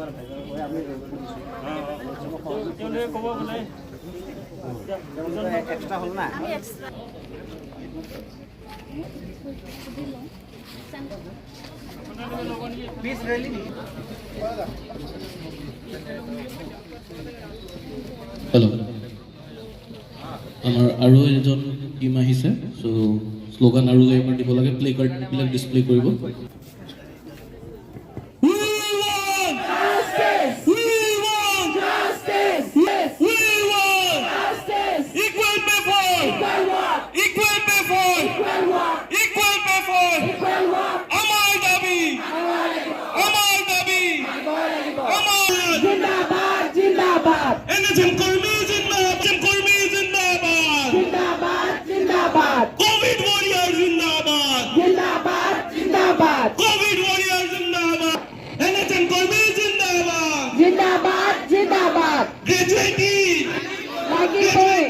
আমি দিছোঁ। তেওঁলোকে ক'ব বোলে। এক্সট্ৰা হ'ল না। আমি এক্সট্ৰা সুধি লওঁ। আপোনালোকে ল'ব নেকি? পিচ ৰেলি নেকি? হেল্ল', আমাৰ আৰু এজন টীম আহিছে। চ' শ্লোগান আৰু এবাৰ দিব লাগে, প্লে কাৰ্ডবিলাক ডিছপ্লে কৰিব। We want justice! We want justice! We want justice! Equal pay for equal work! Equal pay for equal work! Equal pay for equal work! আমাৰ দাবী, আমাৰ দাবী, আমাৰ। জিন্দাবাদ, জিন্দাবাদ। এনএচএম কৰ্মী জিন্দাবাদ, কৰ্মী জিন্দাবাদ। জিন্দাবাদ, জিন্দাবাদ। কোভিড ৱাৰিয়াৰ জিন্দাবাদ। জিন্দাবাদ, জিন্দাবাদ। কোভিড ৱাৰিয়াৰ জিন্দাবাদ। এনএচএম কৰ্মী জিন্দাবাদ। জিন্দাবাদ, জিন্দাবাদ। গ্ৰেজুৱেটি লাগিবই,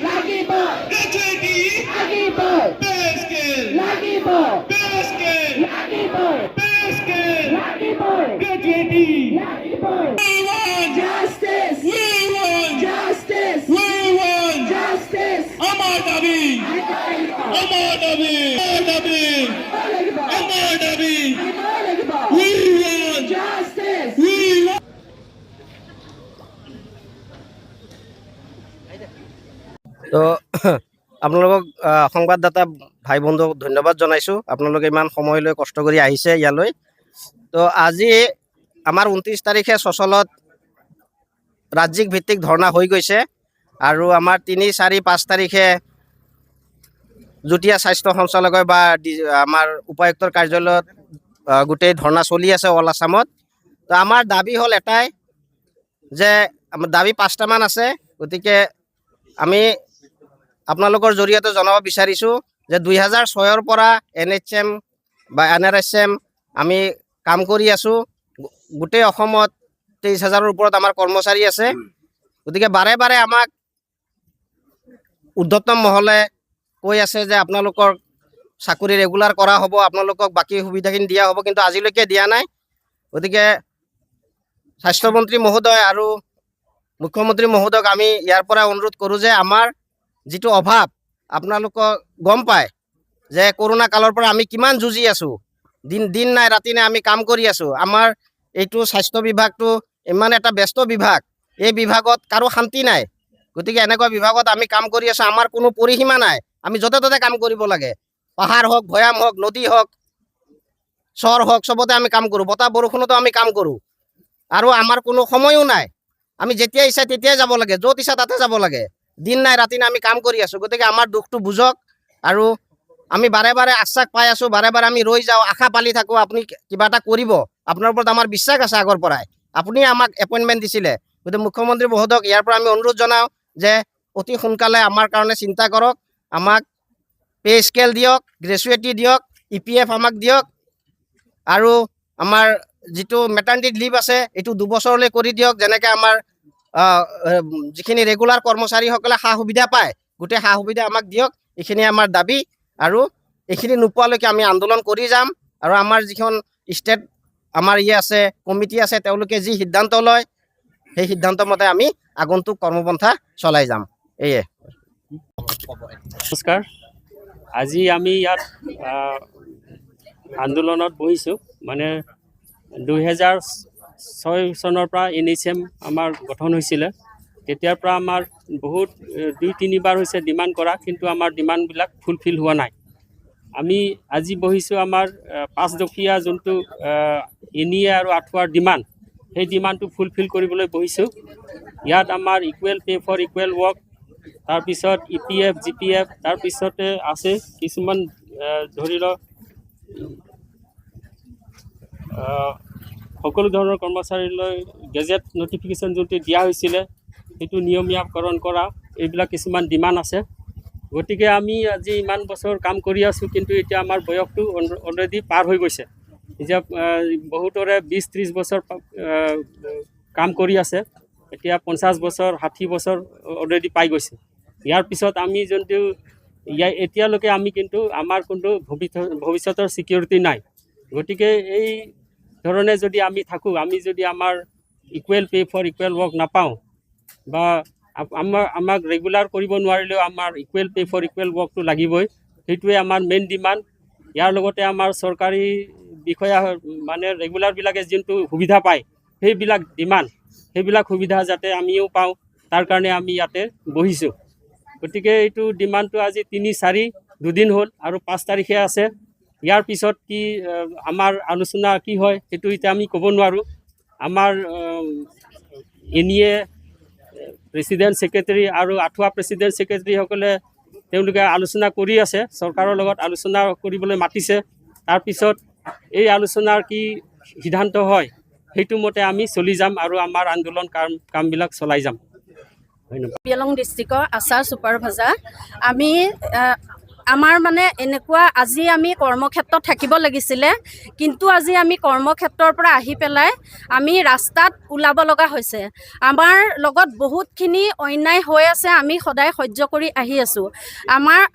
লাগিব। গ্ৰেজুৱেটি লাগিবই। পে স্কেল লাগিব। পে স্কেল লাগিবই। পে স্কেল লাগিবই। গ্ৰেজুৱেটি লাগিবই। We want justice. We want justice. We want justice. আমাৰ দাবী, আমাৰ দাবী, আমাৰ দাবী, লাগিব। আমাৰ দাবী। লাগিব। We want justice. We want তো আপোনালোকক সংবাদদাতা ভাই বন্ধুক ধন্যবাদ জনাইছোঁ, আপোনালোকে ইমান সময় লৈ কষ্ট কৰি আহিছে ইয়ালৈ। তো আজি আমাৰ 29 তাৰিখে চচলত ৰাজ্যিক ভিত্তিক ধৰ্ণা হৈ গৈছে আৰু আমাৰ 3, 4, 5 তাৰিখে যুটীয়া স্বাস্থ্য সঞ্চালকৰ বা আমাৰ উপায়ুক্তৰ কাৰ্যালয়ত গোটেই ধৰ্ণা চলি আছে অল আছামত। তো আমাৰ দাবী হ'ল এটাই যে আমাৰ দাবী 5টামান আছে। গতিকে আমি আপোনালোকৰ জৰিয়তে জনাব বিচাৰিছোঁ যে 2006ৰ পৰা এনএইচএম বা এনআৰএছএম আমি কাম কৰি আছোঁ। গোটেই অসমত 23 হাজাৰৰ ওপৰত আমাৰ কৰ্মচাৰী আছে। গতিকে বাৰে বাৰে আমাক ঊৰ্ধতম মহলে কৈ আছে যে আপোনালোকৰ চাকৰি ৰেগুলাৰ কৰা হ'ব, আপোনালোকক বাকী সুবিধাখিনি দিয়া হ'ব, কিন্তু আজিলৈকে দিয়া নাই। গতিকে স্বাস্থ্যমন্ত্ৰী মহোদয় আৰু মুখ্যমন্ত্ৰী মহোদয়ক আমি ইয়াৰ পৰা অনুৰোধ কৰোঁ যে আমাৰ যিটো অভাৱ আপোনালোকক গম পায় যে কৰোণা কালৰ পৰা আমি কিমান যুঁজি আছোঁ, দিন দিন নাই ৰাতি নাই আমি কাম কৰি আছোঁ। আমাৰ এইটো স্বাস্থ্য বিভাগটো ইমান এটা ব্যস্ত বিভাগ, এই বিভাগত কাৰো শান্তি নাই। গতিকে এনেকুৱা বিভাগত আমি কাম কৰি আছোঁ, আমাৰ কোনো পৰিসীমা নাই। আমি য'তে ত'তে কাম কৰিব লাগে, পাহাৰ হওক, ভৈয়াম হওক, নদী হওক, চৰ হওক, চবতে আমি কাম কৰোঁ। বতাহ বৰষুণতো আমি কাম কৰোঁ আৰু আমাৰ কোনো সময়ো নাই। আমি যেতিয়া ইচ্ছা তেতিয়াই যাব লাগে, য'ত ইচ্ছা তাতে যাব লাগে। দিন নাই ৰাতি নাই আমি কাম কৰি আছোঁ। গতিকে আমাৰ দুখটো বুজক। আৰু আমি বাৰে বাৰে আশ্বাস পাই আছোঁ, বাৰে বাৰে আমি ৰৈ যাওঁ, আশা পালি থাকোঁ আপুনি কিবা এটা কৰিব, আপোনাৰ ওপৰত আমাৰ বিশ্বাস আছে। আগৰ পৰাই আপুনি আমাক এপইণ্টমেণ্ট দিছিলে। গতিকে মুখ্যমন্ত্ৰী মহোদয়ক ইয়াৰ পৰা আমি অনুৰোধ জনাওঁ যে অতি সোনকালে আমাৰ কাৰণে চিন্তা কৰক, আমাক পে স্কেল দিয়ক, গ্ৰেচুৱেটি দিয়ক, ইপিএফ আমাক দিয়ক আৰু আমাৰ যিটো মেটাৰ্নিটি লিভ আছে এইটো 2 বছৰলৈ কৰি দিয়ক। যেনেকৈ আমাৰ যিখিনি ৰেগুলাৰ কৰ্মচাৰীসকলে সা সুবিধা পায়, গোটেই সা সুবিধা আমাক দিয়ক। এইখিনি আমাৰ দাবী আৰু এইখিনি নোপোৱালৈকে আমি আন্দোলন কৰি যাম। আৰু আমাৰ যিখন ষ্টেট আমাৰ ইয়ে আছে, কমিটি আছে, তেওঁলোকে যি সিদ্ধান্ত লয় সেই সিদ্ধান্ত মতে আমি আগন্তুক কৰ্মপন্থা চলাই যাম। এয়ে। নমস্কাৰ। আজি আমি ইয়াত আন্দোলনত বহিছোঁ। মানে 2006 চনৰ পৰা এনএইচএম আমাৰ গঠন হৈছিলে। তেতিয়াৰ পৰা আমাৰ বহুত দুই তিনিবাৰ হৈছে ডিমাণ্ড কৰা, কিন্তু আমাৰ ডিমাণ্ডবিলাক ফুলফিল হোৱা নাই। আমি আজি বহিছোঁ আমাৰ 5 দফীয়া যোনটো এনইএ আৰু আঠুৱাৰ ডিমাণ্ড, সেই ডিমাণ্ডটো ফুলফিল কৰিবলৈ বহিছোঁ। ইয়াত আমাৰ equal pay for equal work, তাৰপিছত ইপিএফ, জিপিএফ, তাৰপিছতে আছে কিছুমান ধৰি লওক সকলো ধৰণৰ কৰ্মচাৰীলৈ গেজেট নটিফিকেশ্যন যোনটো দিয়া হৈছিলে সেইটো নিয়মীয়াকৰণ কৰা, এইবিলাক কিছুমান ডিমাণ্ড আছে। গতিকে আমি আজি ইমান বছৰ কাম কৰি আছোঁ, কিন্তু এতিয়া আমাৰ বয়সটো অলৰেডি পাৰ হৈ গৈছে। এতিয়া বহুতৰে 20-30 বছৰ কাম কৰি আছে, এতিয়া 50 বছৰ, 60 বছৰ অলৰেডি পাই গৈছে। ইয়াৰ পিছত আমি যোনটো ইয়াৰ এতিয়ালৈকে আমি কিন্তু আমাৰ কোনটো ভৱিষ্যতৰ ছিকিউৰিটি নাই। গতিকে এই ধৰণে যদি আমি থাকোঁ, আমি যদি আমাৰ Equal pay for equal work নাপাওঁ বা আমাক ৰেগুলাৰ কৰিব নোৱাৰিলেও আমাৰ ইকুৱেল পে' ফৰ ইকুৱেল ৱৰ্কটো লাগিবই। সেইটোৱে আমাৰ মেইন ডিমাণ্ড। ইয়াৰ লগতে আমাৰ চৰকাৰী বিষয়া মানে ৰেগুলাৰবিলাকে যোনটো সুবিধা পায়, সেইবিলাক ডিমাণ্ড, সেইবিলাক সুবিধা যাতে আমিও পাওঁ, তাৰ কাৰণে আমি ইয়াতে বহিছোঁ। গতিকে এইটো ডিমাণ্ডটো আজি 3, 4 দুদিন হ'ল আৰু 5 তাৰিখে আছে। ইয়াৰ পিছত কি আমাৰ আলোচনা কি হয়, সেইটো এতিয়া আমি ক'ব নোৱাৰোঁ। আমাৰ N E A president secretary আৰু আঠুৱা প্ৰেচিডেণ্ট ছেক্ৰেটেৰীসকলে তেওঁলোকে আলোচনা কৰি আছে। চৰকাৰৰ লগত আলোচনা কৰিবলৈ মাতিছে। তাৰপিছত এই আলোচনাৰ কি সিদ্ধান্ত হয়, সেইটো মতে আমি চলি যাম আৰু আমাৰ আন্দোলন কামবিলাক চলাই যাম। ধন্যবাদ। কাৰ্বি ডিষ্ট্ৰিক্টৰ আছা ছুপাৰভাইজাৰ আমি। আমাৰ মানে এনেকুৱা, আজি আমি কৰ্মক্ষেত্ৰত থাকিব লাগিছিলে, কিন্তু আজি আমি কৰ্মক্ষেত্ৰৰ পৰা আহি পেলাই আমি ৰাস্তাত ওলাব লগা হৈছে। আমাৰ লগত বহুতখিনি অন্যায় হৈ আছে, আমি সদায় সহ্য কৰি আহি আছোঁ।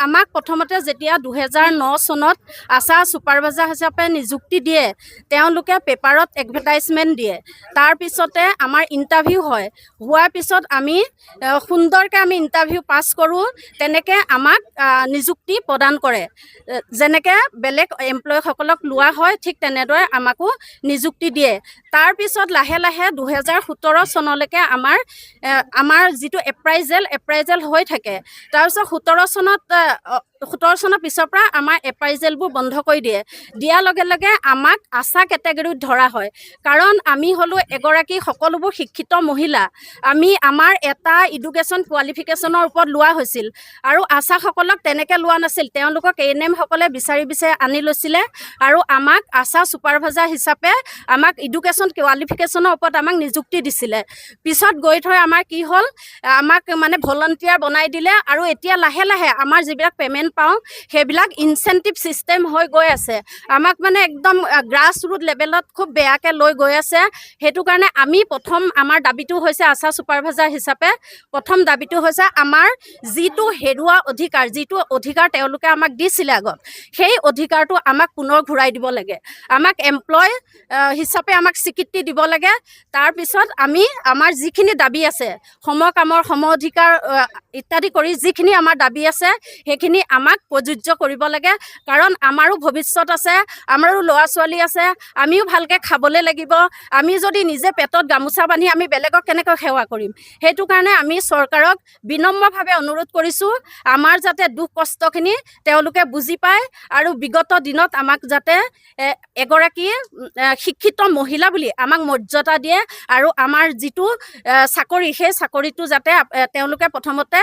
আমাক প্ৰথমতে যেতিয়া 2009 চনত আছা ছুপাৰভাইজাৰ হিচাপে নিযুক্তি দিয়ে, তেওঁলোকে পেপাৰত এডভাৰটাইজমেণ্ট দিয়ে। তাৰপিছতে আমাৰ ইণ্টাৰভিউ হয়। হোৱাৰ পিছত আমি সুন্দৰকৈ আমি ইণ্টাৰভিউ পাছ কৰোঁ। তেনেকৈ আমাক নিযুক্তি প্ৰদান কৰে। যেনেকৈ বেলেগ এমপ্লয়সকলক লোৱা হয়, ঠিক তেনেদৰে আমাকো নিযুক্তি দিয়ে। তাৰপিছত লাহে লাহে 2017 চনলৈকে আমাৰ যিটো এপ্ৰাইজেল হৈ থাকে। তাৰপিছত 17 চনৰ পিছৰ পৰা আমাৰ এপ্ৰাইজেলবোৰ বন্ধ কৰি দিয়ে। দিয়াৰ লগে লগে আমাক আছা কেটেগৰীত ধৰা হয়, কাৰণ আমি হ'লোঁ এগৰাকী সকলোবোৰ শিক্ষিত মহিলা। আমাৰ এটা এডুকেশ্যন কোৱালিফিকেশ্যনৰ ওপৰত লোৱা হৈছিল আৰু আছাসকলক তেনেকৈ লোৱা নাছিল। তেওঁলোকক এ এন এমসকলে বিচাৰি বিচাৰি আনি লৈছিলে আৰু আমাক আছা ছুপাৰভাইজাৰ হিচাপে আমাক এডুকেশ্যন কোৱালিফিকেশ্যনৰ ওপৰত আমাক নিযুক্তি দিছিলে। পিছত গৈ থৈ আমাৰ কি হ'ল, আমাক মানে ভলণ্টিয়াৰ বনাই দিলে। আৰু এতিয়া লাহে লাহে আমাৰ যিবিলাক পে'মেণ্ট পাওঁ, সেইবিলাক ইনচেণ্টিভ ছিষ্টেম হৈ গৈ আছে। আমাক মানে একদম গ্ৰাছ ৰুট লেভেলত খুব বেয়াকৈ লৈ গৈ আছে। সেইটো কাৰণে আমি প্ৰথম আমাৰ দাবীটো হৈছে, আছা ছুপাৰভাইজাৰ হিচাপে প্ৰথম দাবীটো হৈছে আমাৰ যিটো হেৰুৱা অধিকাৰ, যিটো অধিকাৰ তেওঁলোকে আমাক দিছিলে আগত, সেই অধিকাৰটো আমাক পুনৰ ঘূৰাই দিব লাগে। আমাক এমপ্লয় হিচাপে আমাক স্বীকৃতি দিব লাগে। তাৰপিছত আমি আমাৰ যিখিনি দাবী আছে, সম কামৰ সম অধিকাৰ ইত্যাদি কৰি যিখিনি আমাৰ দাবী আছে, সেইখিনি আমাক প্ৰযোজ্য কৰিব লাগে। কাৰণ আমাৰো ভৱিষ্যত আছে, আমাৰো ল'ৰা ছোৱালী আছে, আমিও ভালকৈ খাবলৈ লাগিব। আমি যদি নিজে পেটত গামোচা বান্ধি আমি বেলেগক কেনেকৈ সেৱা কৰিম? সেইটো কাৰণে আমি চৰকাৰক বিনম্ৰভাৱে অনুৰোধ কৰিছোঁ, আমাৰ যাতে দুখ কষ্টখিনি তেওঁলোকে বুজি পায় আৰু বিগত দিনত আমাক যাতে এগৰাকী শিক্ষিত মহিলা বুলি আমাক মৰ্যাদা দিয়ে আৰু আমাৰ যিটো চাকৰি, সেই চাকৰিটো যাতে তেওঁলোকে প্ৰথমতে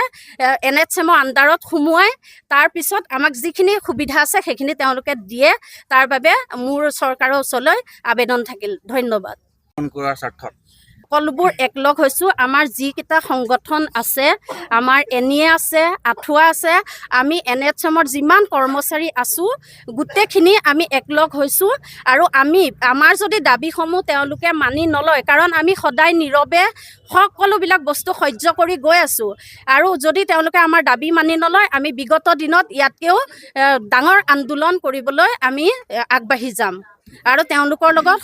এনএইচএমৰ আণ্ডাৰত সোমোৱাই, তাৰপিছত আমাক যিখিনি সুবিধা আছে, সেইখিনি তেওঁলোকে দিয়ে। তাৰ বাবে মোৰ চৰকাৰৰ ওচৰলৈ আবেদন থাকিল। ধন্যবাদ। কৰাৰ স্বাৰ্থত সকলোবোৰ একলগ হৈছোঁ। আমাৰ যিকেইটা সংগঠন আছে, আমাৰ এন ই এ আছে, আঠুৱা আছে, আমি এনএইচএমৰ যিমান কৰ্মচাৰী আছোঁ, গোটেইখিনি আমি একলগ হৈছোঁ। আৰু আমি আমাৰ যদি দাবীসমূহ তেওঁলোকে মানি নলয়, কাৰণ আমি সদায় নীৰৱে সকলোবিলাক বস্তু সহ্য কৰি গৈ আছোঁ, আৰু যদি তেওঁলোকে আমাৰ দাবী মানি নলয়, আমি বিগত দিনত ইয়াতকৈও ডাঙৰ আন্দোলন কৰিবলৈ আমি আগবাঢ়ি যাম আৰু তেওঁলোকৰ লগত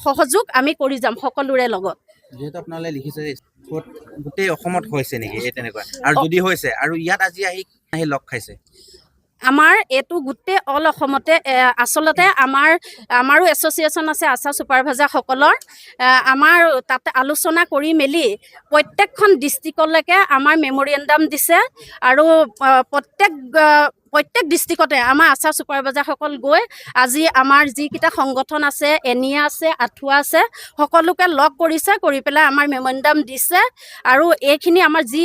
সহযোগ আমি কৰি যাম সকলোৰে লগত। যিহেতু আপোনালোকে লিখিছে যে ক'ত গোটেই অসমত হৈছে নেকি এই তেনেকুৱা? আৰু যদি হৈছে, আৰু ইয়াত আজি আহি আহি লগ খাইছে। আমাৰ এইটো গোটেই অল অসমতে। আচলতে আমাৰো এছ'চিয়েশ্যন আছে আছা ছুপাৰভাইজাৰসকলৰ। আমাৰ তাতে আলোচনা কৰি মেলি প্ৰত্যেকখন ডিষ্ট্ৰিক্টলৈকে আমাৰ মেমৰিয়েণ্ডাম দিছে আৰু প্ৰত্যেক ডিষ্ট্ৰিক্টতে আমাৰ আছা ছুপাৰভাইজাৰসকল গৈ আজি আমাৰ যিকেইটা সংগঠন আছে, এন ই এ আছে, আঠুৱা আছে, সকলোকে লগ কৰিছে, কৰি পেলাই আমাৰ মেমৰেণ্ডাম দিছে। আৰু এইখিনি আমাৰ যি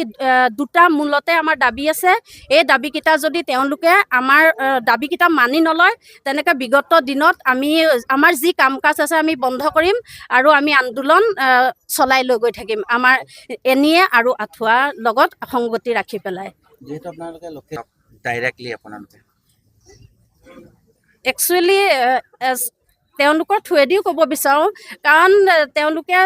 দুটা মূলতে আমাৰ দাবী আছে, এই দাবীকেইটা যদি তেওঁলোকে আমাৰ দাবীকেইটা মানি নলয়, তেনেকৈ বিগত দিনত আমি আমাৰ যি কাম কাজ আছে, আমি বন্ধ কৰিম আৰু আমি আন্দোলন চলাই লৈ গৈ থাকিম, আমাৰ এন ই এ আৰু আঠুৱাৰ লগত সংগতি ৰাখি পেলাই। যিহেতু আপোনালোকে লক্ষ্য ডাইৰেক্টলি আপোনালোকে একচুৱেলি তেওঁলোকৰ থ্ৰুৱেদিও ক'ব বিচাৰোঁ, কাৰণ তেওঁলোকে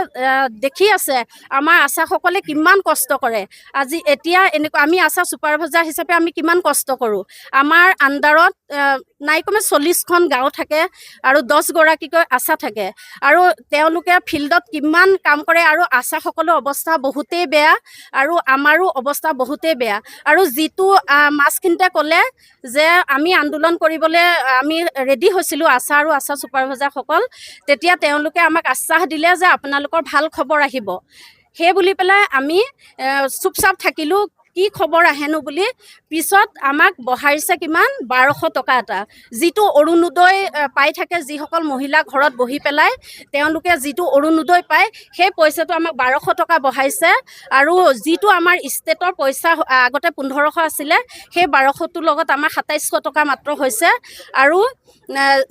দেখি আছে আমাৰ আশাসকলে কিমান কষ্ট কৰে। আজি এতিয়া এনেকুৱা আমি আশা ছুপাৰভাইজাৰ হিচাপে আমি কিমান কষ্ট কৰোঁ। আমাৰ আণ্ডাৰত নাই কমে 40খন গাঁও থাকে আৰু 10গৰাকীকৈ আশা থাকে আৰু তেওঁলোকে ফিল্ডত কিমান কাম কৰে। আৰু আশাসকলৰ অৱস্থা বহুতেই বেয়া আৰু আমাৰো অৱস্থা বহুতেই বেয়া। আৰু যিটো মাজখিনিতে ক'লে যে আমি আন্দোলন কৰিবলৈ আমি ৰেডি হৈছিলোঁ, আশা আৰু আশা ছুপাৰভাইজাৰসকল, তেতিয়া তেওঁলোকে আমাক আশ্বাস দিলে যে আপোনালোকৰ ভাল খবৰ আহিব। সেই বুলি পেলাই আমি চুপচাপ থাকিলোঁ, কি খবৰ আহেনো বুলি। পিছত আমাক বঢ়াইছে কিমান, 1200 টকা এটা। যিটো অৰুণোদয় পাই থাকে যিসকল মহিলা ঘৰত বহি পেলাই, তেওঁলোকে যিটো অৰুণোদয় পায়, সেই পইচাটো আমাক 1200 টকা বঢ়াইছে। আৰু যিটো আমাৰ ষ্টেটৰ পইচা আগতে 1500 আছিলে, সেই 1200টোৰ লগত আমাৰ 2700 টকা মাত্ৰ হৈছে। আৰু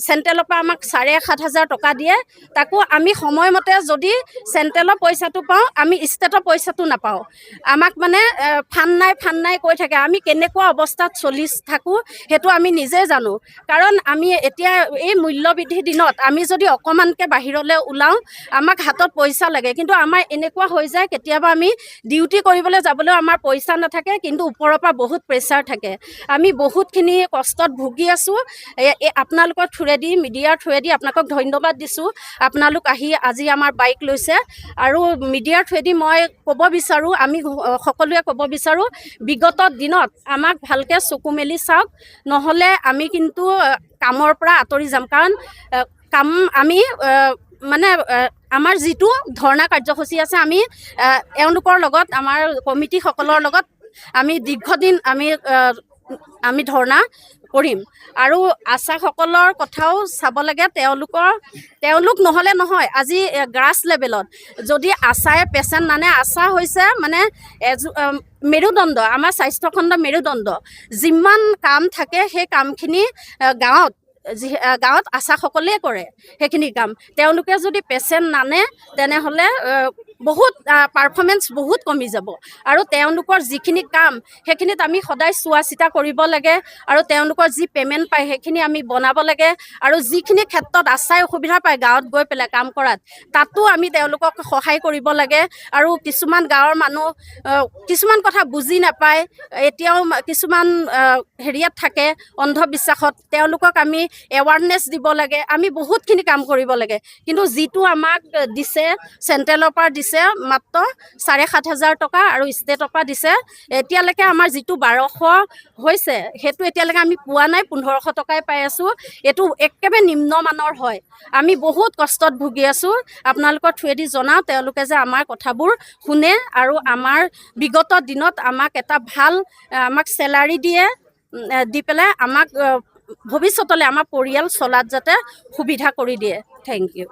চেণ্ট্ৰেলৰ পৰা আমাক 7,500 টকা দিয়ে। তাকো আমি সময়মতে যদি চেণ্ট্ৰেলৰ পইচাটো পাওঁ, আমি ষ্টেটৰ পইচাটো নাপাওঁ। আমাক মানে ফাণ্ড নাই, ফাণ্ড নাই কৈ থাকে। আমি কেনেকুৱা অৱস্থাত চলি থাকোঁ, সেইটো আমি নিজে জানো। কাৰণ আমি এতিয়া এই মূল্যবৃদ্ধিৰ দিনত আমি যদি অকণমানকৈ বাহিৰলৈ ওলাওঁ, আমাক হাতত পইচা লাগে। কিন্তু আমাৰ এনেকুৱা হৈ যায়, কেতিয়াবা আমি ডিউটি কৰিবলৈ যাবলৈও আমাৰ পইচা নাথাকে, কিন্তু ওপৰৰ পৰা বহুত প্ৰেছাৰ থাকে। আমি বহুতখিনি কষ্টত ভুগি আছোঁ। এই আপোনালোকৰ থ্ৰুৱেদি, মিডিয়াৰ থ্ৰুৱেদি আপোনালোকক ধন্যবাদ দিছোঁ। আপোনালোক আহি আজি আমাৰ বাইক লৈছে। আৰু মিডিয়াৰ থ্ৰুৱেদি মই ক'ব বিচাৰোঁ, আমি সকলোৱে ক'ব বিচাৰোঁ, বিগত দিনত আমাক ভালকৈ চকু মেলি চাওক, নহ'লে আমি কিন্তু কামৰ পৰা আঁতৰি যাম। কাৰণ কাম আমি মানে আমাৰ যিটো ধৰ্ণা কাৰ্যসূচী আছে, আমি এওঁলোকৰ লগত, আমাৰ কমিটিসকলৰ লগত আমি দীৰ্ঘদিন আমি ধৰ্ণা কৰিম। আৰু আশাসকলৰ কথাও চাব লাগে। তেওঁলোক নহ'লে নহয়। আজি গ্ৰাছ লেভেলত যদি আশাই পেচেণ্ট নানে, আশা হৈছে মানে মেৰুদণ্ড, আমাৰ স্বাস্থ্যখণ্ডৰ মেৰুদণ্ড। যিমান কাম থাকে, সেই কামখিনি গাঁৱত আশাসকলেই কৰে সেইখিনি কাম। তেওঁলোকে যদি পেচেণ্ট নানে, তেনেহ'লে বহুত পাৰফৰ্মেঞ্চ বহুত কমি যাব। আৰু তেওঁলোকৰ যিখিনি কাম, সেইখিনিত আমি সদায় চোৱা চিতা কৰিব লাগে আৰু তেওঁলোকৰ যি পে'মেণ্ট পায়, সেইখিনি আমি বনাব লাগে। আৰু যিখিনি ক্ষেত্ৰত আশাই অসুবিধা পায় গাঁৱত গৈ পেলাই কাম কৰাত, তাতো আমি তেওঁলোকক সহায় কৰিব লাগে। আৰু কিছুমান গাঁৱৰ মানুহ কিছুমান কথা বুজি নাপায়, এতিয়াও কিছুমান হেৰিয়াত থাকে অন্ধবিশ্বাসত, তেওঁলোকক আমি এৱাৰনেছ দিব লাগে। আমি বহুতখিনি কাম কৰিব লাগে। কিন্তু যিটো আমাক দিছে, চেণ্ট্ৰেলৰ পৰা দিছে মাত্ৰ 7,500 টকা আৰু ষ্টেটৰ পৰা দিছে এতিয়ালৈকে আমাৰ যিটো 1200 হৈছে, সেইটো এতিয়ালৈকে আমি পোৱা নাই, 1500 টকাই পাই আছোঁ। এইটো একেবাৰে নিম্নমানৰ হয়। আমি বহুত কষ্টত ভুগি আছোঁ। আপোনালোকৰ থ্ৰুৱেদি জনাওঁ, তেওঁলোকে যে আমাৰ কথাবোৰ শুনে আৰু আমাৰ বিগত দিনত আমাক এটা ভাল আমাক চেলাৰী দিয়ে, দি পেলাই আমাক ভৱিষ্যতলৈ আমাৰ পৰিয়াল চলাত যাতে সুবিধা কৰি দিয়ে। Thank U.